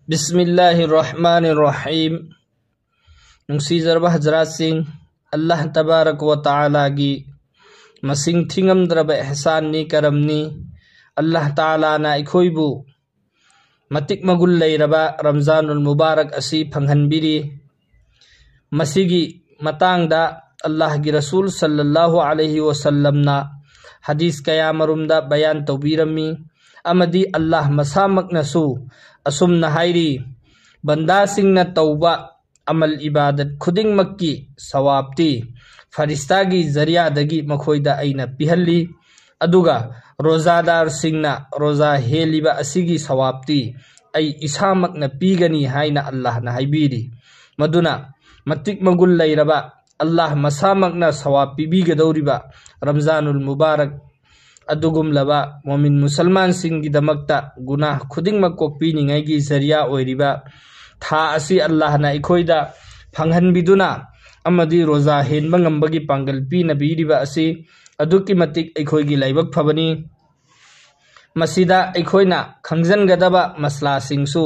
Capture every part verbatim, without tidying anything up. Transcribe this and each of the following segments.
ꯕꯤꯁꯃꯤꯜꯂꯥꯍꯤꯔ ꯔꯍꯃꯥꯅꯤꯔ ꯔꯍꯤꯝ꯫ ꯅꯨꯡꯁꯤꯖꯔꯕ ꯍꯖꯔꯥꯠꯁꯤꯡ, ꯑꯜꯂꯥꯍ ꯇꯕꯥꯔꯛ ꯋ ꯇꯥꯂꯥꯒꯤ ꯃꯁꯤꯡ ꯊꯤꯉꯝꯗ꯭ꯔꯕ ꯑꯦꯍꯁꯥꯟꯅꯤ, ꯀꯔꯝꯅꯤ꯫ ꯑꯜꯂꯥꯍ ꯇꯥꯂꯥꯅ ꯑꯩꯈꯣꯏꯕꯨ ꯃꯇꯤꯛ ꯃꯒꯨꯟ ꯂꯩꯔꯕ ꯔꯝꯖꯥꯅꯨꯜ ꯃꯨꯕꯥꯔꯛ ꯑꯁꯤ ꯐꯪꯍꯟꯕꯤꯔꯤ꯫ ꯃꯁꯤꯒꯤ ꯃꯇꯥꯡꯗ ꯑꯜꯂꯥꯍꯒꯤ ꯔꯁꯨꯜ ꯁꯜꯂꯜꯂꯥꯍꯨ ꯑꯂꯩꯍꯤ ꯋꯁꯜꯂꯝꯅ ꯍꯗꯤꯁ ꯀꯌꯥ ꯃꯔꯨꯝꯗ ꯕꯌꯥꯟ ꯇꯧꯕꯤꯔꯝꯃꯤ, ꯑꯃꯗꯤ ꯑꯜꯂꯥꯍ ꯃꯁꯥꯃꯛꯅꯁꯨ ꯑꯁꯨꯝꯅ ꯍꯥꯏꯔꯤ, "ꯕꯟꯗꯥꯁꯤꯡꯅ ꯇꯧꯕ ꯑꯃꯜ ꯏꯕꯥꯗꯠ ꯈꯨꯗꯤꯡꯃꯛꯀꯤ ꯁꯋꯥꯕꯇꯤ ꯐꯔꯤꯁꯇꯥꯒꯤ ꯖꯔꯤꯌꯥꯗꯒꯤ ꯃꯈꯣꯏꯗ ꯑꯩꯅ ꯄꯤꯍꯜꯂꯤ, ꯑꯗꯨꯒ ꯔꯣꯖꯥꯗꯥꯔꯁꯤꯡꯅ ꯔꯣꯖꯥ ꯍꯦꯜꯂꯤꯕ ꯑꯁꯤꯒꯤ ꯁꯋꯥꯕꯇꯤ ꯑꯩ ꯏꯁꯥꯃꯛꯅ ꯄꯤꯒꯅꯤ" ꯍꯥꯏꯅ ꯑꯜꯂꯥꯍꯅ ꯍꯥꯏꯕꯤꯔꯤ꯫ ꯃꯗꯨꯅ ꯃꯇꯤꯛ ꯃꯒꯨꯟ ꯂꯩꯔꯕ ꯑꯜꯂꯥꯍ ꯃꯁꯥꯃꯛꯅ ꯁꯋꯥꯕ ꯄꯤꯕꯤꯒꯗꯧꯔꯤꯕ ꯔꯝꯖꯥꯅꯨꯜ ꯃꯨꯕꯥꯔꯛ ꯑꯗꯨꯒꯨꯝꯂꯕ ꯃꯣꯃꯤꯟ ꯃꯨꯁꯜꯃꯥꯟꯁꯤꯡꯒꯤꯗꯃꯛꯇ ꯒꯨꯅꯥꯍ ꯈꯨꯗꯤꯡꯃꯛ ꯀꯣꯛꯄꯤꯅꯤꯡꯉꯥꯏꯒꯤ ꯖꯔꯤꯌꯥ ꯑꯣꯏꯔꯤꯕ ꯊꯥ ꯑꯁꯤ ꯑꯜꯂꯥꯍꯅ ꯑꯩꯈꯣꯏꯗ ꯐꯪꯍꯟꯕꯤꯗꯨꯅ ꯑꯃꯗꯤ ꯔꯣꯖꯥ ꯍꯦꯟꯕ ꯉꯝꯕꯒꯤ ꯄꯥꯡꯒꯜ ꯄꯤꯅꯕꯤꯔꯤꯕ ꯑꯁꯤ ꯑꯗꯨꯛꯀꯤ ꯃꯇꯤꯛ ꯑꯩꯈꯣꯏꯒꯤ ꯂꯥꯏꯕꯛ ꯐꯕꯅꯤ꯫ ꯃꯁꯤꯗ ꯑꯩꯈꯣꯏꯅ ꯈꯪꯖꯟꯒꯗꯕ ꯃꯁꯂꯥꯁꯤꯡꯁꯨ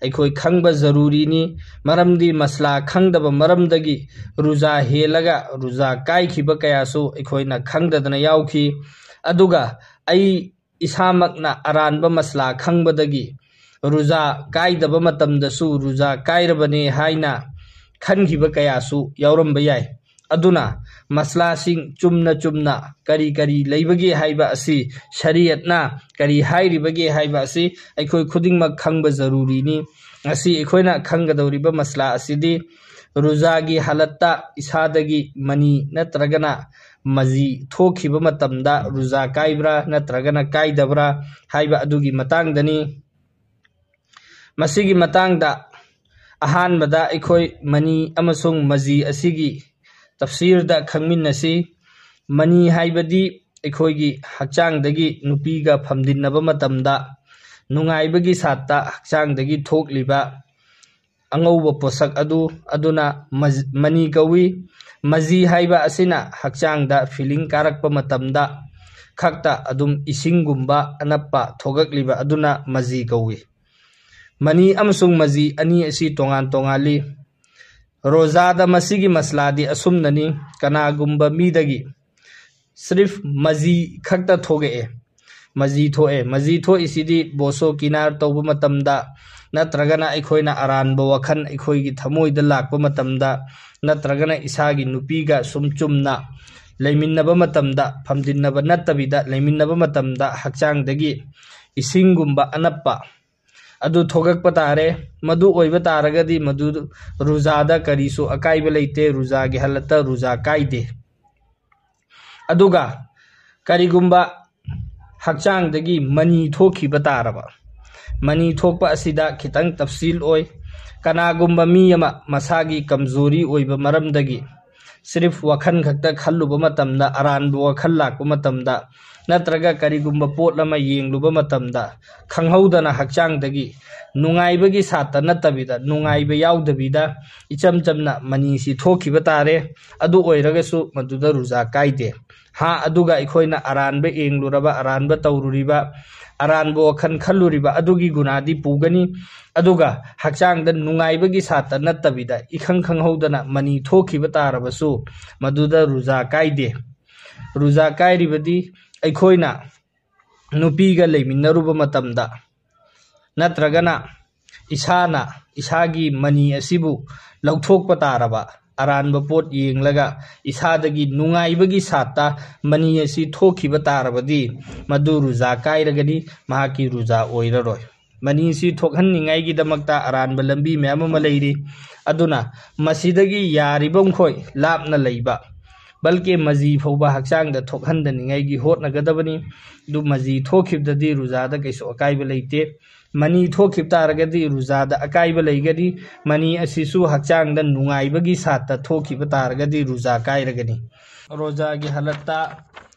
ꯑꯩꯈꯣꯏ ꯈꯪꯕ ꯖꯔꯨꯔꯤꯅꯤ꯫ ꯃꯔꯝꯗꯤ ꯃꯁꯂꯥ ꯈꯪꯗꯕ ꯃꯔꯝꯗꯒꯤ ꯔꯨꯖꯥ ꯍꯦꯜꯂꯒ ꯔꯨꯖꯥ ꯀꯥꯏꯈꯤꯕ ꯀꯌꯥꯁꯨ ꯑꯩꯈꯣꯏꯅ ꯈꯪꯗꯗꯅ ꯌꯥꯎꯈꯤ꯫ ꯑꯗꯨꯒ ꯑꯩ ꯏꯁꯥꯃꯛꯅ ꯑꯔꯥꯟꯕ ꯃꯁꯂꯥ ꯈꯪꯕꯗꯒꯤ ꯔꯨꯖꯥ ꯀꯥꯏꯗꯕ ꯃꯇꯝꯗꯁꯨ ꯔꯨꯖꯥ ꯀꯥꯏꯔꯕꯅꯦ ꯍꯥꯏꯅ ꯈꯟꯈꯤꯕ ꯀꯌꯥꯁꯨ ꯌꯥꯎꯔꯝꯕ ꯌꯥꯏ꯫ ꯑꯗꯨꯅ ꯃꯁꯂꯥꯁꯤꯡ ꯆꯨꯝꯅ ꯆꯨꯝꯅ ꯀꯔꯤ ꯀꯔꯤ ꯂꯩꯕꯒꯦ ꯍꯥꯏꯕ ꯑꯁꯤ, ꯁꯔꯤꯌꯠꯅ ꯀꯔꯤ ꯍꯥꯏꯔꯤꯕꯒꯦ ꯍꯥꯏꯕ ꯑꯁꯤ ꯑꯩꯈꯣꯏ ꯈꯨꯗꯤꯡꯃꯛ ꯈꯪꯕ ꯖꯔꯨꯔꯤꯅꯤ꯫ ꯉꯁꯤ ꯑꯩꯈꯣꯏꯅ ꯈꯪꯒꯗꯧꯔꯤꯕ ꯃꯁꯂꯥ ꯑꯁꯤꯗꯤ ꯔꯨꯖꯥꯒꯤ ꯍꯥꯂꯠꯇ ꯏꯁꯥꯗꯒꯤ ꯃꯅꯤ ꯅꯠꯇ꯭ꯔꯒꯅ ꯃꯖꯤ ꯊꯣꯛꯈꯤꯕ ꯃꯇꯝꯗ ꯔꯨꯖꯥ ꯀꯥꯏꯕ꯭ꯔꯥ ꯅꯠꯇ꯭ꯔꯒꯅ ꯀꯥꯏꯗꯕ꯭ꯔꯥ ꯍꯥꯏꯕ ꯑꯗꯨꯒꯤ ꯃꯇꯥꯡꯗꯅꯤ꯫ ꯃꯁꯤꯒꯤ ꯃꯇꯥꯡꯗ ꯑꯍꯥꯟꯕꯗ ꯑꯩꯈꯣꯏ ꯃꯅꯤ ꯑꯃꯁꯨꯡ ꯃꯖꯤ ꯑꯁꯤꯒꯤ ꯇꯐꯁꯤꯔꯗ ꯈꯪꯃꯤꯟꯅꯁꯤ꯫ ꯃꯅꯤ ꯍꯥꯏꯕꯗꯤ ꯑꯩꯈꯣꯏꯒꯤ ꯍꯛꯆꯥꯡꯗꯒꯤ ꯅꯨꯄꯤꯒ ꯐꯝꯗꯤꯟꯅꯕ ꯃꯇꯝꯗ ꯅꯨꯡꯉꯥꯏꯕꯒꯤ ꯁꯥꯠꯇ ꯍꯛꯆꯥꯡꯗꯒꯤ ꯊꯣꯛꯂꯤꯕ ꯑꯉꯧꯕ ꯄꯣꯠꯁꯛ ꯑꯗꯨ, ꯑꯗꯨꯅ ꯃꯖ-, ꯃꯅꯤ ꯀꯧꯏ꯫ ꯃꯖꯤ ꯍꯥꯏꯕ ꯑꯁꯤꯅ ꯍꯛꯆꯥꯡꯗ ꯐꯤꯂꯤꯡ ꯀꯥꯔꯛꯄ ꯃꯇꯝꯗ ꯈꯛꯇ ꯑꯗꯨꯝ ꯏꯁꯤꯡꯒꯨꯝꯕ ꯑꯅꯞꯄ ꯊꯣꯛꯂꯛꯂꯤꯕ ꯑꯗꯨꯅ ꯃꯖꯤ ꯀꯧꯏ꯫ ꯃꯅꯤ ꯑꯃꯁꯨꯡ ꯃꯖꯤ ꯑꯅꯤ ꯑꯁꯤ ꯇꯣꯉꯥꯟ ꯇꯣꯉꯥꯜꯂꯤ꯫ ꯔꯣꯖꯥꯗ ꯃꯁꯤꯒꯤ ꯃꯁꯂꯥꯗꯤ ꯑꯁꯨꯝꯅꯅꯤ: ꯀꯅꯥꯒꯨꯝꯕ ꯃꯤꯗꯒꯤ ꯁ꯭ꯔꯤꯐ ꯃꯖꯤ ꯈꯛꯇ ꯊꯣꯛꯂꯛꯑꯦ, ꯃꯖꯤ ꯊꯣꯛꯑꯦ꯫ ꯃꯖꯤ ꯊꯣꯛꯏꯁꯤꯗꯤ ꯕꯣꯁꯣ ꯀꯤꯅꯥꯔ ꯇꯧꯕ ꯃꯇꯝꯗ, ꯅꯠꯇ꯭ꯔꯒꯅ ꯑꯩꯈꯣꯏꯅ ꯑꯔꯥꯟꯕ ꯋꯥꯈꯜ ꯑꯩꯈꯣꯏꯒꯤ ꯊꯃꯣꯏꯗ ꯂꯥꯛꯄ ꯃꯇꯝꯗ, ꯅꯠꯇ꯭ꯔꯒꯅ ꯏꯁꯥꯒꯤ ꯅꯨꯄꯤꯒ ꯁꯨꯝ ꯆꯨꯝꯅ ꯂꯩꯃꯤꯟꯅꯕ ꯃꯇꯝꯗ, ꯐꯝꯖꯤꯟꯅꯕ ꯅꯠꯇꯕꯤꯗ ꯂꯩꯃꯤꯟꯅꯕ ꯃꯇꯝꯗ ꯍꯛꯆꯥꯡꯗꯒꯤ ꯏꯁꯤꯡꯒꯨꯝꯕ ꯑꯅꯞꯄ ꯑꯗꯨ ꯊꯣꯛꯂꯛꯄ ꯇꯥꯔꯦ꯫ ꯃꯗꯨ ꯑꯣꯏꯕ ꯇꯥꯔꯒꯗꯤ ꯃꯗꯨ ꯔꯨꯖꯥꯗ ꯀꯔꯤꯁꯨ ꯑꯀꯥꯏꯕ ꯂꯩꯇꯦ, ꯔꯨꯖꯥꯒꯤ ꯍꯥꯂꯠꯇ ꯔꯨꯖꯥ ꯀꯥꯏꯗꯦ꯫ ꯑꯗꯨꯒ ꯀꯔꯤꯒꯨꯝꯕ ꯍꯛꯆꯥꯡꯗꯒꯤ ꯃꯅꯤ ꯊꯣꯛꯈꯤꯕ ꯇꯥꯔꯕ, ꯃꯅꯤ ꯊꯣꯛꯄ ꯑꯁꯤꯗ ꯈꯤꯇꯪ ꯇꯞꯁꯤꯜ ꯑꯣꯏ꯫ ꯀꯅꯥꯒꯨꯝꯕ ꯃꯤ ꯑꯃ ꯃꯁꯥꯒꯤ ꯀꯝꯖꯣꯔꯤ ꯑꯣꯏꯕ ꯃꯔꯝꯗꯒꯤ ꯁ꯭ꯔꯤꯐ ꯋꯥꯈꯜ ꯈꯛꯇ ꯈꯜꯂꯨꯕ ꯃꯇꯝꯗ, ꯑꯔꯥꯟꯕ ꯋꯥꯈꯜ ꯂꯥꯛꯄ ꯃꯇꯝꯗ, ꯅꯠꯇ꯭ꯔꯒ ꯀꯔꯤꯒꯨꯝꯕ ꯄꯣꯠ ꯑꯃ ꯌꯦꯡꯂꯨꯕ ꯃꯇꯝꯗ ꯈꯪꯍꯧꯗꯅ ꯍꯛꯆꯥꯡꯗꯒꯤ ꯅꯨꯡꯉꯥꯏꯕꯒꯤ ꯁꯥꯠꯇ ꯅꯠꯇꯕꯤꯗ, ꯅꯨꯡꯉꯥꯏꯕ ꯌꯥꯎꯗꯕꯤꯗ ꯏꯆꯝ ꯆꯝꯅ ꯃꯅꯤꯁꯤ ꯊꯣꯛꯈꯤꯕ ꯇꯥꯔꯦ꯫ ꯑꯗꯨ ꯑꯣꯏꯔꯒꯁꯨ ꯃꯗꯨꯗ ꯔꯨꯖꯥ ꯀꯥꯏꯗꯦ꯫ ꯍꯥ, ꯑꯗꯨꯒ ꯑꯩꯈꯣꯏꯅ ꯑꯔꯥꯟꯕ ꯌꯦꯡꯂꯨꯔꯕ, ꯑꯔꯥꯟꯕ ꯇꯧꯔꯨꯔꯤꯕ, ꯑꯔꯥꯟꯕ ꯋꯥꯈꯜ ꯈꯜꯂꯨꯔꯤꯕ ꯑꯗꯨꯒꯤ ꯒꯨꯅꯥꯗꯤ ꯄꯨꯒꯅꯤ꯫ ꯑꯗꯨꯒ ꯍꯛꯆꯥꯡꯗ ꯅꯨꯡꯉꯥꯏꯕꯒꯤ ꯁꯥꯠꯇ ꯅꯠꯇꯕꯤꯗ ꯏꯈꯪ ꯈꯪꯍꯧꯗꯅ ꯃꯅꯤ ꯊꯣꯛꯈꯤꯕ ꯇꯥꯔꯕꯁꯨ ꯃꯗꯨꯗ ꯔꯨꯖꯥ ꯀꯥꯏꯗꯦ꯫ ꯔꯨꯖꯥ ꯀꯥꯏꯔꯤꯕꯗꯤ ꯑꯩꯈꯣꯏꯅ ꯅꯨꯄꯤꯒ ꯂꯩꯃꯤꯟꯅꯔꯨꯕ ꯃꯇꯝꯗ, ꯅꯠꯇ꯭ꯔꯒꯅ ꯏꯁꯥꯅ ꯏꯁꯥꯒꯤ ꯃꯅꯤ ꯑꯁꯤꯕꯨ ꯂꯧꯊꯣꯛꯄ ꯇꯥꯔꯕ, ꯑꯔꯥꯟꯕ ꯄꯣꯠ ꯌꯦꯡꯂꯒ ꯏꯁꯥꯗꯒꯤ ꯅꯨꯡꯉꯥꯏꯕꯒꯤ ꯁꯥꯠꯇ ꯃꯅꯤ ꯑꯁꯤ ꯊꯣꯛꯈꯤꯕ ꯇꯥꯔꯕꯗꯤ ꯃꯗꯨ ꯔꯨꯖꯥ ꯀꯥꯏꯔꯒꯅꯤ, ꯃꯍꯥꯛꯀꯤ ꯔꯨꯖꯥ ꯑꯣꯏꯔꯔꯣꯏ꯫ ꯃꯅꯤꯁꯤ ꯊꯣꯛꯍꯟꯅꯤꯡꯉꯥꯏꯒꯤꯗꯃꯛꯇ ꯑꯔꯥꯟꯕ ꯂꯝꯕꯤ ꯃꯌꯥꯝ ꯑꯃ ꯂꯩꯔꯤ꯫ ꯑꯗꯨꯅ ꯃꯁꯤꯗꯒꯤ ꯌꯥꯔꯤꯕ ꯃꯈꯣꯏ ꯂꯥꯞꯅ ꯂꯩꯕ, ꯕꯜꯀꯤ ꯃꯖꯤ ꯐꯥꯎꯕ ꯍꯛꯆꯥꯡꯗ ꯊꯣꯛꯍꯟꯗꯅꯤꯡꯉꯥꯏꯒꯤ ꯍꯣꯠꯅꯒꯗꯕꯅꯤ꯫ ꯑꯗꯨ ꯃꯖꯤ ꯊꯣꯛꯈꯤꯕꯗꯗꯤ ꯔꯨꯖꯥꯗ ꯀꯩꯁꯨ ꯑꯀꯥꯏꯕ ꯂꯩꯇꯦ꯫ ꯃꯅꯤ ꯊꯣꯛꯈꯤꯕ ꯇꯥꯔꯒꯗꯤ ꯔꯨꯖꯥꯗ ꯑꯀꯥꯏꯕ ꯂꯩꯒꯅꯤ꯫ ꯃꯅꯤ ꯑꯁꯤꯁꯨ ꯍꯛꯆꯥꯡꯗ ꯅꯨꯡꯉꯥꯏꯕꯒꯤ ꯁꯥꯠꯇ ꯊꯣꯛꯈꯤꯕ ꯇꯥꯔꯒꯗꯤ ꯔꯨꯖꯥ ꯀꯥꯏꯔꯒꯅꯤ꯫ ꯔꯣꯖꯥꯒꯤ ꯍꯥꯂꯠꯇ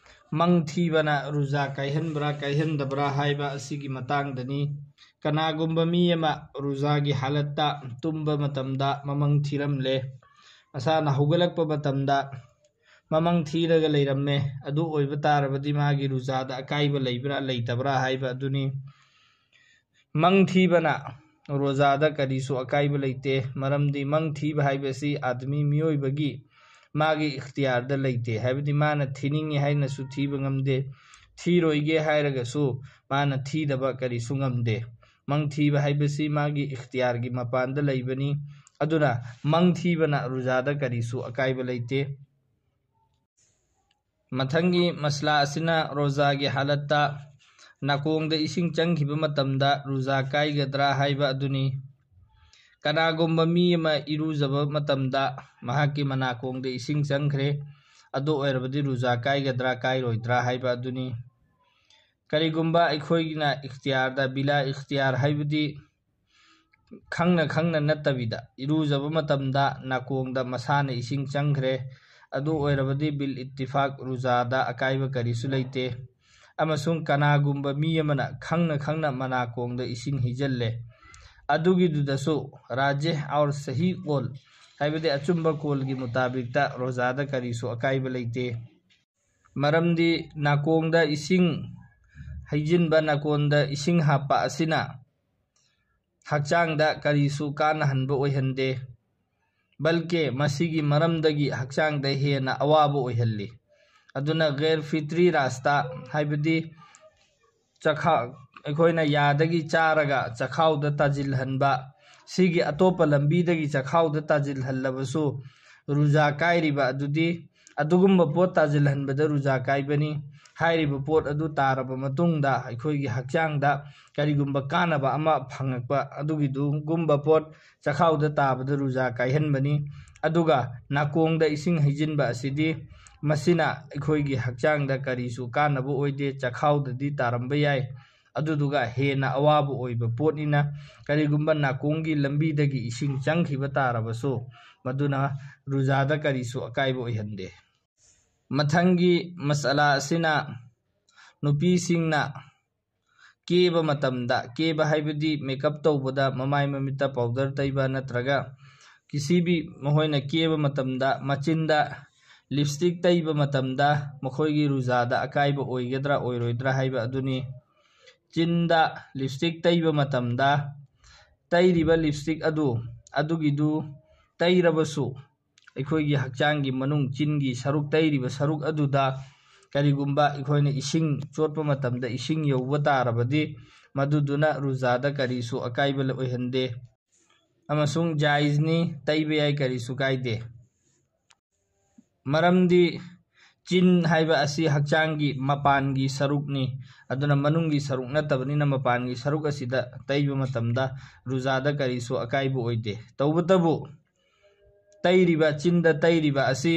ꯃꯪ ꯊꯤꯕꯅ ꯔꯨꯖꯥ ꯀꯥꯏꯍꯟꯕ꯭ꯔꯥ ꯀꯥꯏꯍꯟꯗꯕ꯭ꯔꯥ ꯍꯥꯏꯕ ꯑꯁꯤꯒꯤ ꯃꯇꯥꯡꯗꯅꯤ꯫ ꯀꯅꯥꯒꯨꯝꯕ ꯃꯤ ꯑꯃ ꯔꯨꯖꯥꯒꯤ ꯍꯥꯂꯠꯇ ꯇꯨꯝꯕ ꯃꯇꯝꯗ ꯃꯃꯪ ꯊꯤꯔꯝꯂꯦ, ꯃꯁꯥꯅ ꯍꯧꯒꯠꯂꯛꯄ ꯃꯇꯝꯗ ꯃꯃꯪ ꯊꯤꯔꯒ ꯂꯩꯔꯝꯃꯦ, ꯑꯗꯨ ꯑꯣꯏꯕ ꯇꯥꯔꯕꯗꯤ ꯃꯥꯒꯤ ꯔꯨꯖꯥꯗ ꯑꯀꯥꯏꯕ ꯂꯩꯕ꯭ꯔꯥ ꯂꯩꯇꯕ꯭ꯔꯥ ꯍꯥꯏꯕ ꯑꯗꯨꯅꯤ꯫ ꯃꯪ ꯊꯤꯕꯅ ꯔꯣꯖꯥꯗ ꯀꯔꯤꯁꯨ ꯑꯀꯥꯏꯕ ꯂꯩꯇꯦ꯫ ꯃꯔꯝꯗꯤ ꯃꯪ ꯊꯤꯕ ꯍꯥꯏꯕꯁꯤ ꯑꯥꯗꯃꯤ ꯃꯤꯑꯣꯏꯕꯒꯤ ꯃꯥꯒꯤ ꯏꯈꯇꯤꯌꯥꯔꯗ ꯂꯩꯇꯦ꯫ ꯍꯥꯏꯕꯗꯤ ꯃꯥꯅ ꯊꯤꯅꯤꯡꯉꯤ ꯍꯥꯏꯅꯁꯨ ꯊꯤꯕ ꯉꯝꯗꯦ, ꯊꯤꯔꯣꯏꯒꯦ ꯍꯥꯏꯔꯒꯁꯨ ꯃꯥꯅ ꯊꯤꯗꯕ ꯀꯔꯤꯁꯨ ꯉꯝꯗꯦ꯫ ꯃꯪ ꯊꯤꯕ ꯍꯥꯏꯕꯁꯤ ꯃꯥꯒꯤ ꯏꯈꯇꯤꯌꯥꯔꯒꯤ ꯃꯄꯥꯟꯗ ꯂꯩꯕꯅꯤ꯫ ꯑꯗꯨꯅ ꯃꯪ ꯊꯤꯕꯅ ꯔꯣꯖꯥꯗ ꯀꯔꯤꯁꯨ ꯑꯀꯥꯏꯕ ꯂꯩꯇꯦ꯫ ꯃꯊꯪꯒꯤ ꯃꯁꯂꯥ ꯑꯁꯤꯅ ꯔꯣꯖꯥꯒꯤ ꯍꯥꯂꯠꯇ ꯅꯥꯀꯣꯡꯗ ꯏꯁꯤꯡ ꯆꯪꯈꯤꯕ ꯃꯇꯝꯗ ꯔꯣꯖꯥ ꯀꯥꯏꯒꯗ꯭ꯔꯥ ꯍꯥꯏꯕ ꯑꯗꯨꯅꯤ꯫ ꯀꯅꯥꯒꯨꯝꯕ ꯃꯤ ꯑꯃ ꯏꯔꯨꯖꯕ ꯃꯇꯝꯗ ꯃꯍꯥꯛꯀꯤ ꯃꯅꯥꯀꯣꯡꯗ ꯏꯁꯤꯡ ꯆꯪꯈ꯭ꯔꯦ, ꯑꯗꯨ ꯑꯣꯏꯔꯕꯗꯤ ꯔꯣꯖꯥ ꯀꯥꯏꯒꯗ꯭ꯔꯥ ꯀꯥꯏꯔꯣꯏꯗ꯭ꯔꯥ ꯍꯥꯏꯕ ꯑꯗꯨꯅꯤ꯫ ꯀꯔꯤꯒꯨꯝꯕ ꯑꯩꯈꯣꯏꯒꯤꯅ ꯏꯈꯇꯤꯌꯥꯔꯗ, ꯕꯤꯂꯥ ꯏꯈꯇꯤꯌꯥꯔ ꯍꯥꯏꯕꯗꯤ ꯈꯪꯅ ꯈꯪꯅ ꯅꯠꯇꯕꯤꯗ ꯏꯔꯨꯖꯕ ꯃꯇꯝꯗ ꯅꯥꯀꯣꯡꯗ ꯃꯁꯥꯅ ꯏꯁꯤꯡ ꯆꯪꯈ꯭ꯔꯦ, ꯑꯗꯨ ꯑꯣꯏꯔꯕꯗꯤ ꯕꯤꯜ ꯏꯠꯇꯤꯐꯥꯛ ꯔꯨꯖꯥꯗ ꯑꯀꯥꯏꯕ ꯀꯔꯤꯁꯨ ꯂꯩꯇꯦ꯫ ꯑꯃꯁꯨꯡ ꯀꯅꯥꯒꯨꯝꯕ ꯃꯤ ꯑꯃꯅ ꯈꯪꯅ ꯈꯪꯅ ꯃꯅꯥꯀꯣꯡꯗ ꯏꯁꯤꯡ ꯍꯩꯖꯤꯜꯂꯦ, ꯑꯗꯨꯒꯤꯗꯨꯗꯁꯨ ꯔꯥꯖꯦꯍ ꯑꯧꯔ ꯁꯍꯤ ꯀꯣꯜ, ꯍꯥꯏꯕꯗꯤ ꯑꯆꯨꯝꯕ ꯀꯣꯜꯒꯤ ꯃꯨꯇꯥꯕꯤꯛꯇ ꯔꯣꯖꯥꯗ ꯀꯔꯤꯁꯨ ꯑꯀꯥꯏꯕ ꯂꯩꯇꯦ꯫ ꯃꯔꯝꯗꯤ ꯅꯥꯀꯣꯡꯗ ꯏꯁꯤꯡ ꯍꯩꯖꯤꯟꯕ, ꯅꯥꯀꯣꯡꯗ ꯏꯁꯤꯡ ꯍꯥꯞꯄ ꯑꯁꯤꯅ ꯍꯛꯆꯥꯡꯗ ꯀꯔꯤꯁꯨ ꯀꯥꯟꯅꯍꯟꯕ ꯑꯣꯏꯍꯟꯗꯦ, ꯕꯜꯀꯦ ꯃꯁꯤꯒꯤ ꯃꯔꯝꯗꯒꯤ ꯍꯛꯆꯥꯡꯗ ꯍꯦꯟꯅ ꯑꯋꯥꯕ ꯑꯣꯏꯍꯜꯂꯤ꯫ ꯑꯗꯨꯅ ꯒꯩꯔ ꯐꯤꯇ꯭ꯔꯤ ꯔꯥꯁꯇꯥ, ꯍꯥꯏꯕꯗꯤ ꯆꯈꯥ-, ꯑꯩꯈꯣꯏꯅ ꯌꯥꯗꯒꯤ ꯆꯥꯔꯒ ꯆꯈꯥꯎꯗ ꯇꯥꯁꯤꯜꯍꯟꯕ, ꯁꯤꯒꯤ ꯑꯇꯣꯞꯄ ꯂꯝꯕꯤꯗꯒꯤ ꯆꯈꯥꯎꯗ ꯇꯥꯁꯤꯜꯍꯜꯂꯕꯁꯨ ꯔꯨꯖꯥ ꯀꯥꯏꯔꯤꯕ ꯑꯗꯨꯗꯤ ꯑꯗꯨꯒꯨꯝꯕ ꯄꯣꯠ ꯇꯥꯁꯤꯜꯍꯟꯕꯗ ꯔꯨꯖꯥ ꯀꯥꯏꯕꯅꯤ꯫ ꯍꯥꯏꯔꯤꯕ ꯄꯣꯠ ꯑꯗꯨ ꯇꯥꯔꯕ ꯃꯇꯨꯡꯗ ꯑꯩꯈꯣꯏꯒꯤ ꯍꯛꯆꯥꯡꯗ ꯀꯔꯤꯒꯨꯝꯕ ꯀꯥꯟꯅꯕ ꯑꯃ ꯐꯪꯉꯛꯄ, ꯑꯗꯨꯒꯤꯗꯨꯒꯨꯝꯕ ꯄꯣꯠ ꯆꯈꯥꯎꯗ ꯇꯥꯕꯗ ꯔꯨꯖꯥ ꯀꯥꯏꯍꯟꯕꯅꯤ꯫ ꯑꯗꯨꯒ ꯅꯥꯀꯣꯡꯗ ꯏꯁꯤꯡ ꯍꯩꯖꯤꯟꯕ ꯑꯁꯤꯗꯤ ꯃꯁꯤꯅ ꯑꯩꯈꯣꯏꯒꯤ ꯍꯛꯆꯥꯡꯗ ꯀꯔꯤꯁꯨ ꯀꯥꯟꯅꯕ ꯑꯣꯏꯗꯦ, ꯆꯈꯥꯎꯗꯗꯤ ꯇꯥꯔꯝꯕ ꯌꯥꯏ, ꯑꯗꯨꯗꯨꯒ ꯍꯦꯟꯅ ꯑꯋꯥꯕ ꯑꯣꯏꯕ ꯄꯣꯠꯅꯤꯅ ꯀꯔꯤꯒꯨꯝꯕ ꯅꯥꯀꯣꯡꯒꯤ ꯂꯝꯕꯤꯗꯒꯤ ꯏꯁꯤꯡ ꯆꯪꯈꯤꯕ ꯇꯥꯔꯕꯁꯨ ꯃꯗꯨꯅ ꯔꯨꯖꯥꯗ ꯀꯔꯤꯁꯨ ꯑꯀꯥꯏꯕ ꯑꯣꯏꯍꯟꯗꯦ꯫ ꯃꯊꯪꯒꯤ ꯃꯁꯂꯥ ꯑꯁꯤꯅ ꯅꯨꯄꯤꯁꯤꯡꯅ ꯀꯦꯕ ꯃꯇꯝꯗ, ꯀꯦꯕ ꯍꯥꯏꯕꯗꯤ ꯃꯦꯀꯞ ꯇꯧꯕꯗ ꯃꯃꯥꯏ ꯃꯃꯤꯠꯇ ꯄꯥꯎꯗꯔ ꯇꯩꯕ ꯅꯠꯇ꯭ꯔꯒ ꯀꯤꯁꯤꯕꯤ ꯃꯈꯣꯏꯅ ꯀꯦꯕ ꯃꯇꯝꯗ, ꯃꯆꯤꯟꯗ ꯂꯤꯞꯁꯇꯤꯛ ꯇꯩꯕ ꯃꯇꯝꯗ ꯃꯈꯣꯏꯒꯤ ꯔꯨꯖꯥꯗ ꯑꯀꯥꯏꯕ ꯑꯣꯏꯒꯗ꯭ꯔꯥ ꯑꯣꯏꯔꯣꯏꯗ꯭ꯔꯥ ꯍꯥꯏꯕ ꯑꯗꯨꯅꯤ꯫ ꯆꯤꯟꯗ ꯂꯤꯞꯁꯇꯤꯛ ꯇꯩꯕ ꯃꯇꯝꯗ ꯇꯩꯔꯤꯕ ꯂꯤꯞꯁꯇꯤꯛ ꯑꯗꯨ, ꯑꯗꯨꯒꯤꯗꯨ ꯇꯩꯔꯕꯁꯨ, ꯑꯩꯈꯣꯏꯒꯤ ꯍꯛꯆꯥꯡꯒꯤ ꯃꯅꯨꯡ, ꯆꯤꯟꯒꯤ ꯁꯔꯨꯛ, ꯇꯩꯔꯤꯕ ꯁꯔꯨꯛ ꯑꯗꯨꯗ ꯀꯔꯤꯒꯨꯝꯕ ꯑꯩꯈꯣꯏꯅ ꯏꯁꯤꯡ ꯆꯣꯠꯄ ꯃꯇꯝꯗ ꯏꯁꯤꯡ ꯌꯧꯕ ꯇꯥꯔꯕꯗꯤ, ꯃꯗꯨꯗꯨꯅ ꯔꯨꯖꯥꯗ ꯀꯔꯤꯁꯨ ꯑꯀꯥꯏꯕ ꯑꯣꯏꯍꯟꯗꯦ ꯑꯃꯁꯨꯡ ꯖꯥꯏꯖꯅꯤ, ꯇꯩꯕ ꯌꯥꯏ, ꯀꯔꯤꯁꯨ ꯀꯥꯏꯗꯦ꯫ ꯃꯔꯝꯗꯤ ꯆꯤꯟ ꯍꯥꯏꯕ ꯑꯁꯤ ꯍꯛꯆꯥꯡꯒꯤ ꯃꯄꯥꯟꯒꯤ ꯁꯔꯨꯛꯅꯤ꯫ ꯑꯗꯨꯅ ꯃꯅꯨꯡꯒꯤ ꯁꯔꯨꯛ ꯅꯠꯇꯕꯅꯤꯅ ꯃꯄꯥꯟꯒꯤ ꯁꯔꯨꯛ ꯑꯁꯤꯗ ꯇꯩꯕ ꯃꯇꯝꯗ ꯔꯨꯖꯥꯗ ꯀꯔꯤꯁꯨ ꯑꯀꯥꯏꯕ ꯑꯣꯏꯗꯦ꯫ ꯇꯧꯕꯇꯕꯨ ꯇꯩꯔꯤꯕ, ꯆꯤꯟꯗ ꯇꯩꯔꯤꯕ ꯑꯁꯤ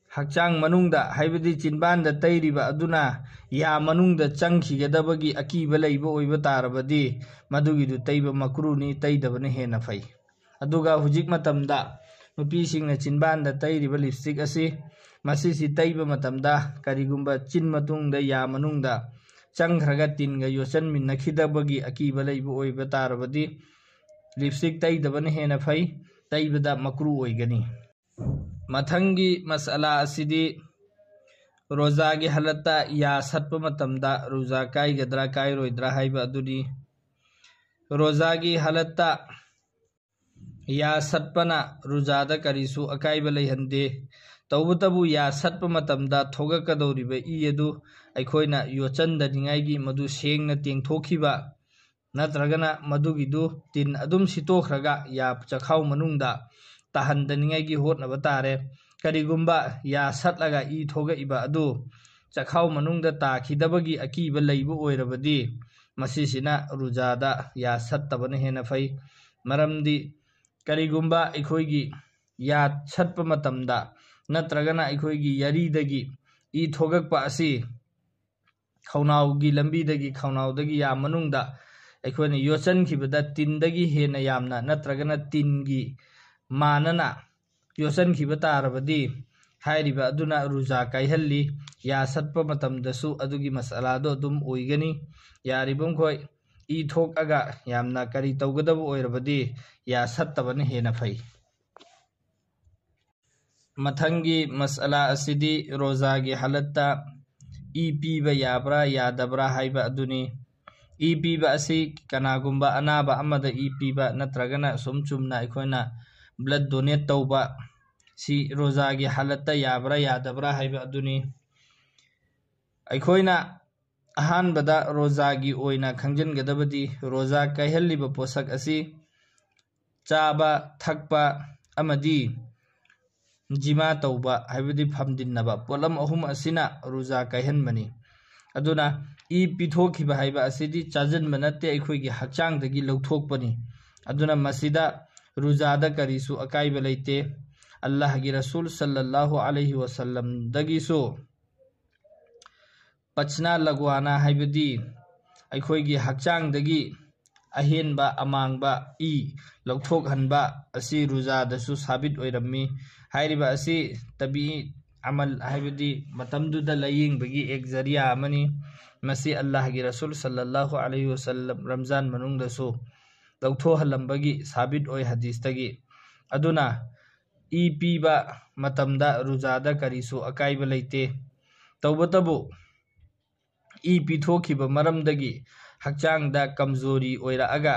ꯍꯛꯆꯥꯡ ꯃꯅꯨꯡꯗ, ꯍꯥꯏꯕꯗꯤ ꯆꯤꯟꯕꯥꯟꯗ ꯇꯩꯔꯤꯕ ꯑꯗꯨꯅ ꯌꯥ ꯃꯅꯨꯡꯗ ꯆꯪꯈꯤꯒꯗꯕꯒꯤ ꯑꯀꯤꯕ ꯂꯩꯕ ꯑꯣꯏꯕ ꯇꯥꯔꯕꯗꯤ, ꯃꯗꯨꯒꯤꯗꯨ ꯇꯩꯕ ꯃꯀ꯭ꯔꯨꯅꯤ, ꯇꯩꯗꯕꯅ ꯍꯦꯟꯅ ꯐꯩ꯫ ꯑꯗꯨꯒ ꯍꯧꯖꯤꯛ ꯃꯇꯝꯗ ꯅꯨꯄꯤꯁꯤꯡꯅ ꯆꯤꯟꯕꯥꯟꯗ ꯇꯩꯔꯤꯕ ꯂꯤꯞꯁꯇꯤꯛ ꯑꯁꯤ, ꯃꯁꯤꯁꯤ ꯇꯩꯕ ꯃꯇꯝꯗ ꯀꯔꯤꯒꯨꯝꯕ ꯆꯤꯟ ꯃꯇꯨꯡꯗ ꯌꯥ ꯃꯅꯨꯡꯗ ꯆꯪꯈ꯭ꯔꯒ ꯇꯤꯟꯒ ꯌꯣꯠꯁꯤꯟꯃꯤꯟꯅꯈꯤꯗꯕꯒꯤ ꯑꯀꯤꯕ ꯂꯩꯕ ꯑꯣꯏꯕ ꯇꯥꯔꯕꯗꯤ, ꯂꯤꯞꯁꯇꯤꯛ ꯇꯩꯗꯕꯅ ꯍꯦꯟꯅ ꯐꯩ, ꯇꯩꯕꯗ ꯃꯀ꯭ꯔꯨ ꯑꯣꯏꯒꯅꯤ꯫ ꯃꯊꯪꯒꯤ ꯃꯁꯑꯂꯥ ꯑꯁꯤꯗꯤ ꯔꯣꯖꯥꯒꯤ ꯍꯥꯂꯠꯇ ꯌꯥ ꯁꯠꯄ ꯃꯇꯝꯗ ꯔꯣꯖꯥ ꯀꯥꯏꯒꯗ꯭ꯔꯥ ꯀꯥꯏꯔꯣꯏꯗ꯭ꯔꯥ ꯍꯥꯏꯕ ꯑꯗꯨꯅꯤ꯫ ꯔꯣꯖꯥꯒꯤ ꯍꯥꯂꯠꯇ ꯌꯥ ꯁꯠꯄꯅ ꯔꯣꯖꯥꯗ ꯀꯔꯤꯁꯨ ꯑꯀꯥꯏꯕ ꯂꯩꯍꯟꯗꯦ꯫ ꯇꯧꯕꯇꯕꯨ ꯌꯥ ꯁꯠꯄ ꯃꯇꯝꯗ ꯊꯣꯛꯂꯛꯀꯗꯧꯔꯤꯕ ꯏ ꯑꯗꯨ ꯑꯩꯈꯣꯏꯅ ꯌꯣꯠꯆꯟꯗꯅꯤꯡꯉꯥꯏꯒꯤ ꯃꯗꯨ ꯁꯦꯡꯅ ꯇꯦꯡꯊꯣꯛꯈꯤꯕ ꯅꯠꯇ꯭ꯔꯒꯅ ꯃꯗꯨꯒꯤꯗꯨ ꯇꯤꯟ ꯑꯗꯨꯝ ꯁꯤꯠꯇꯣꯛꯈ꯭ꯔꯒ ꯌꯥ ꯆꯈꯥꯎ ꯃꯅꯨꯡꯗ ꯇꯥꯍꯟꯗꯅꯤꯡꯉꯥꯏꯒꯤ ꯍꯣꯠꯅꯕ ꯇꯥꯔꯦ꯫ ꯀꯔꯤꯒꯨꯝꯕ ꯌꯥ ꯁꯠꯂꯒ ꯏ ꯊꯣꯛꯂꯛꯏꯕ ꯑꯗꯨ ꯆꯈꯥꯎ ꯃꯅꯨꯡꯗ ꯇꯥꯈꯤꯗꯕꯒꯤ ꯑꯀꯤꯕ ꯂꯩꯕ ꯑꯣꯏꯔꯕꯗꯤ, ꯃꯁꯤꯁꯤꯅ ꯔꯨꯖꯥꯗ ꯌꯥ ꯁꯠꯇꯕꯅ ꯍꯦꯟꯅ ꯐꯩ꯫ ꯃꯔꯝꯗꯤ ꯀꯔꯤꯒꯨꯝꯕ ꯑꯩꯈꯣꯏꯒꯤ ꯌꯥ ꯁꯠꯄ ꯃꯇꯝꯗ ꯅꯠꯇ꯭ꯔꯒꯅ ꯑꯩꯈꯣꯏꯒꯤ ꯌꯥꯔꯤꯗꯒꯤ ꯏ ꯊꯣꯛꯂꯛꯄ ꯑꯁꯤ ꯈꯧꯅꯥꯎꯒꯤ ꯂꯝꯕꯤꯗꯒꯤ, ꯈꯧꯅꯥꯎꯗꯒꯤ ꯌꯥ ꯃꯅꯨꯡꯗ ꯑꯩꯈꯣꯏꯅ ꯌꯣꯠꯁꯤꯟꯈꯤꯕꯗ ꯇꯤꯟꯗꯒꯤ ꯍꯦꯟꯅ ꯌꯥꯝꯅ ꯅꯠꯇ꯭ꯔꯒꯅ ꯇꯤꯟꯒꯤ ꯃꯥꯟꯅꯅ ꯌꯣꯠꯁꯤꯟꯈꯤꯕ ꯇꯥꯔꯕꯗꯤ, ꯍꯥꯏꯔꯤꯕ ꯑꯗꯨꯅ ꯔꯨꯖꯥ ꯀꯥꯏꯍꯜꯂꯤ꯫ ꯌꯥ ꯁꯠꯄ ꯃꯇꯝꯗꯁꯨ ꯑꯗꯨꯒꯤ ꯃꯁꯑꯂꯥꯗꯣ ꯑꯗꯨꯝ ꯑꯣꯏꯒꯅꯤ꯫ ꯌꯥꯔꯤꯕꯃꯈꯩ ꯏ ꯊꯣꯛꯂꯒ ꯌꯥꯝꯅ ꯀꯔꯤ ꯇꯧꯒꯗꯕ ꯑꯣꯏꯔꯕꯗꯤ, ꯌꯥ ꯁꯠꯇꯕꯅ ꯍꯦꯟꯅ ꯐꯩ꯫ ꯃꯊꯪꯒꯤ ꯃꯁꯑꯂꯥ ꯑꯁꯤꯗꯤ ꯔꯣꯖꯥꯒꯤ ꯍꯥꯂꯠꯇ ꯏ ꯄꯤꯕ ꯌꯥꯕ꯭ꯔꯥ ꯌꯥꯗꯕ꯭ꯔꯥ ꯍꯥꯏꯕ ꯑꯗꯨꯅꯤ꯫ ꯏ ꯄꯤꯕ ꯑꯁꯤ ꯀꯅꯥꯒꯨꯝꯕ ꯑꯅꯥꯕ ꯑꯃꯗ ꯏ ꯄꯤꯕ ꯅꯠꯇ꯭ꯔꯒꯅ ꯁꯨꯝ ꯆꯨꯝꯅ ꯑꯩꯈꯣꯏꯅ blood donate ꯇꯧꯕ, ꯁꯤ ꯔꯣꯖꯥꯒꯤ ꯍꯥꯂꯠꯇ ꯌꯥꯕ꯭ꯔꯥ ꯌꯥꯗꯕ꯭ꯔꯥ ꯍꯥꯏꯕ ꯑꯗꯨꯅꯤ꯫ ꯑꯩꯈꯣꯏꯅ ꯑꯍꯥꯟꯕꯗ ꯔꯣꯖꯥꯒꯤ ꯑꯣꯏꯅ ꯈꯪꯖꯤꯟꯒꯗꯕꯗꯤ, ꯔꯣꯖꯥ ꯀꯥꯏꯍꯜꯂꯤꯕ ꯄꯣꯠꯁꯛ ꯑꯁꯤ ꯆꯥꯕ, ꯊꯛꯄ ꯑꯃꯗꯤ ꯖꯤꯃꯥ ꯇꯧꯕ, ꯍꯥꯏꯕꯗꯤ ꯐꯝꯗꯤꯟꯅꯕ, ꯄꯣꯠꯂꯝ ꯑꯍꯨꯝ ꯑꯁꯤꯅ ꯔꯣꯖꯥ ꯀꯥꯏꯍꯟꯕꯅꯤ꯫ ꯑꯗꯨꯅ ꯏ ꯄꯤꯊꯣꯛꯈꯤꯕ ꯍꯥꯏꯕ ꯑꯁꯤꯗꯤ ꯆꯥꯁꯤꯟꯕ ꯅꯠꯇꯦ, ꯑꯩꯈꯣꯏꯒꯤ ꯍꯛꯆꯥꯡꯗꯒꯤ ꯂꯧꯊꯣꯛꯄꯅꯤ꯫ ꯑꯗꯨꯅ ꯃꯁꯤꯗ ꯔꯣꯖꯥꯗ ꯀꯔꯤꯁꯨ ꯑꯀꯥꯏꯕ ꯂꯩꯇꯦ꯫ ꯑꯜꯂꯥꯍꯒꯤ ꯔꯁꯨꯜ ꯁꯜꯂꯜꯂꯥꯍꯨ ꯑꯂꯩꯍꯤ ꯋꯁꯜꯂꯝꯗꯒꯤꯁꯨ ꯄꯆꯅꯥ ꯂꯒ꯭ꯋꯥꯅꯥ, ꯍꯥꯏꯕꯗꯤ ꯑꯩꯈꯣꯏꯒꯤ ꯍꯛꯆꯥꯡꯗꯒꯤ ꯑꯍꯦꯟꯕ ꯑꯃꯥꯡꯕ ꯏ ꯂꯧꯊꯣꯛꯍꯟꯕ ꯑꯁꯤ ꯔꯣꯖꯥꯗꯁꯨ ꯁꯥꯕꯤꯠ ꯑꯣꯏꯔꯝꯃꯤ꯫ ꯍꯥꯏꯔꯤꯕ ꯑꯁꯤ ꯇꯕꯤ ꯑꯃꯜ, ꯍꯥꯏꯕꯗꯤ ꯃꯇꯝꯗꯨꯗ ꯂꯥꯌꯦꯡꯕꯒꯤ ꯑꯦꯛ ꯖꯔꯤꯌꯥ ꯑꯃꯅꯤ꯫ ꯃꯁꯤ ꯑꯜꯂꯥꯍꯒꯤ ꯔꯁꯨꯜ ꯁꯜꯂꯜꯂꯥꯍꯨ ꯑꯂꯩꯍꯤ ꯋꯁꯜꯂꯝ ꯔꯝꯖꯥꯟ ꯃꯅꯨꯡꯗꯁꯨ ꯂꯧꯊꯣꯛꯍꯜꯂꯝꯕꯒꯤ ꯁꯥꯕꯤꯠ ꯑꯣꯏ ꯍꯗꯤꯁꯇꯒꯤ꯫ ꯑꯗꯨꯅ ꯏ ꯄꯤꯕ ꯃꯇꯝꯗ ꯔꯣꯖꯥꯗ ꯀꯔꯤꯁꯨ ꯑꯀꯥꯏꯕ ꯂꯩꯇꯦ꯫ ꯇꯧꯕꯇꯕꯨ ꯏ ꯄꯤꯊꯣꯛꯈꯤꯕ ꯃꯔꯝꯗꯒꯤ ꯍꯛꯆꯥꯡꯗ ꯀꯝꯖꯣꯔꯤ ꯑꯣꯏꯔꯛꯑꯒ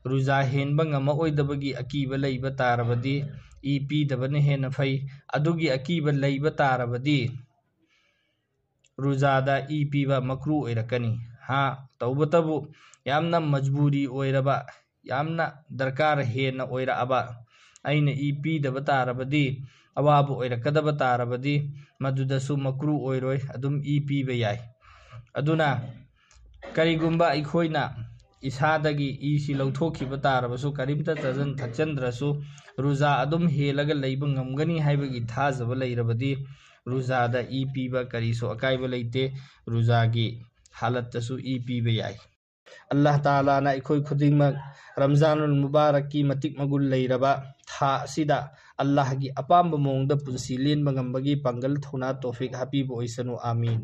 ꯔꯣꯖꯥ ꯍꯦꯟꯕ ꯉꯝꯃꯛꯑꯣꯏꯗꯕꯒꯤ ꯑꯀꯤꯕ ꯂꯩꯕ ꯇꯥꯔꯕꯗꯤ ꯏ ꯄꯤꯗꯕꯅ ꯍꯦꯟꯅ ꯐꯩ꯫ ꯑꯗꯨꯒꯤ ꯑꯀꯤꯕ ꯂꯩꯕ ꯇꯥꯔꯕꯗꯤ ꯔꯣꯖꯥꯗ ꯏ ꯄꯤꯕ ꯃꯀ꯭ꯔꯨ ꯑꯣꯏꯔꯛꯀꯅꯤ꯫ ꯍꯥ, ꯇꯧꯕꯇꯕꯨ ꯌꯥꯝꯅ ꯃꯖꯕꯨꯔꯤ ꯑꯣꯏꯔꯕ, ꯌꯥꯝꯅ ꯗꯔꯀꯥꯔ ꯍꯦꯟꯅ ꯑꯣꯏꯔꯛꯑꯕ, ꯑꯩꯅ ꯏ ꯄꯤꯗꯕ ꯇꯥꯔꯕꯗꯤ, ꯑꯋꯥꯕ ꯑꯣꯏꯔꯛꯀꯗꯕ ꯇꯥꯔꯕꯗꯤ, ꯃꯗꯨꯗꯁꯨ ꯃꯀ꯭ꯔꯨ ꯑꯣꯏꯔꯣꯏ, ꯑꯗꯨꯝ ꯏ ꯄꯤꯕ ꯌꯥꯏ꯫ ꯑꯗꯨꯅ ꯀꯔꯤꯒꯨꯝꯕ ꯑꯩꯈꯣꯏꯅ ꯏꯁꯥꯗꯒꯤ ꯏꯁꯤ ꯂꯧꯊꯣꯛꯈꯤꯕ ꯇꯥꯔꯕꯁꯨ, ꯀꯔꯤꯝꯇ ꯆꯥꯁꯤꯟ ꯊꯛꯆꯤꯟꯗ꯭ꯔꯁꯨ ꯔꯣꯖꯥ ꯑꯗꯨꯝ ꯍꯦꯜꯂꯒ ꯂꯩꯕ ꯉꯝꯒꯅꯤ ꯍꯥꯏꯕꯒꯤ ꯊꯥꯖꯕ ꯂꯩꯔꯕꯗꯤ ꯔꯣꯖꯥꯗ ꯏ ꯄꯤꯕ ꯀꯔꯤꯁꯨ ꯑꯀꯥꯏꯕ ꯂꯩꯇꯦ꯫ ꯔꯣꯖꯥꯒꯤ ꯍꯥꯂꯠꯇꯁꯨ ꯏ ꯄꯤꯕ ꯌꯥꯏ꯫ ꯑꯜꯂꯥꯍ ꯇꯥꯂꯥꯅ ꯑꯩꯈꯣꯏ ꯈꯨꯗꯤꯡꯃꯛ ꯔꯝꯖꯥꯅꯨꯜ ꯃꯨꯕꯥꯔꯛꯀꯤ ꯃꯇꯤꯛ ꯃꯒꯨꯟ ꯂꯩꯔꯕ ꯊꯥ ꯑꯁꯤꯗ ꯑꯜꯂꯥꯍꯒꯤ ꯑꯄꯥꯝꯕ ꯃꯑꯣꯡꯗ ꯄꯨꯟꯁꯤ ꯂꯦꯟꯕ ꯉꯝꯕꯒꯤ ꯄꯥꯡꯒꯜ, ꯊꯧꯅꯥ, ꯇꯧꯐꯤꯛ ꯍꯥꯞꯄꯤꯕ ꯑꯣꯏꯁꯅꯨ꯫ ꯑꯥꯃꯤꯟ꯫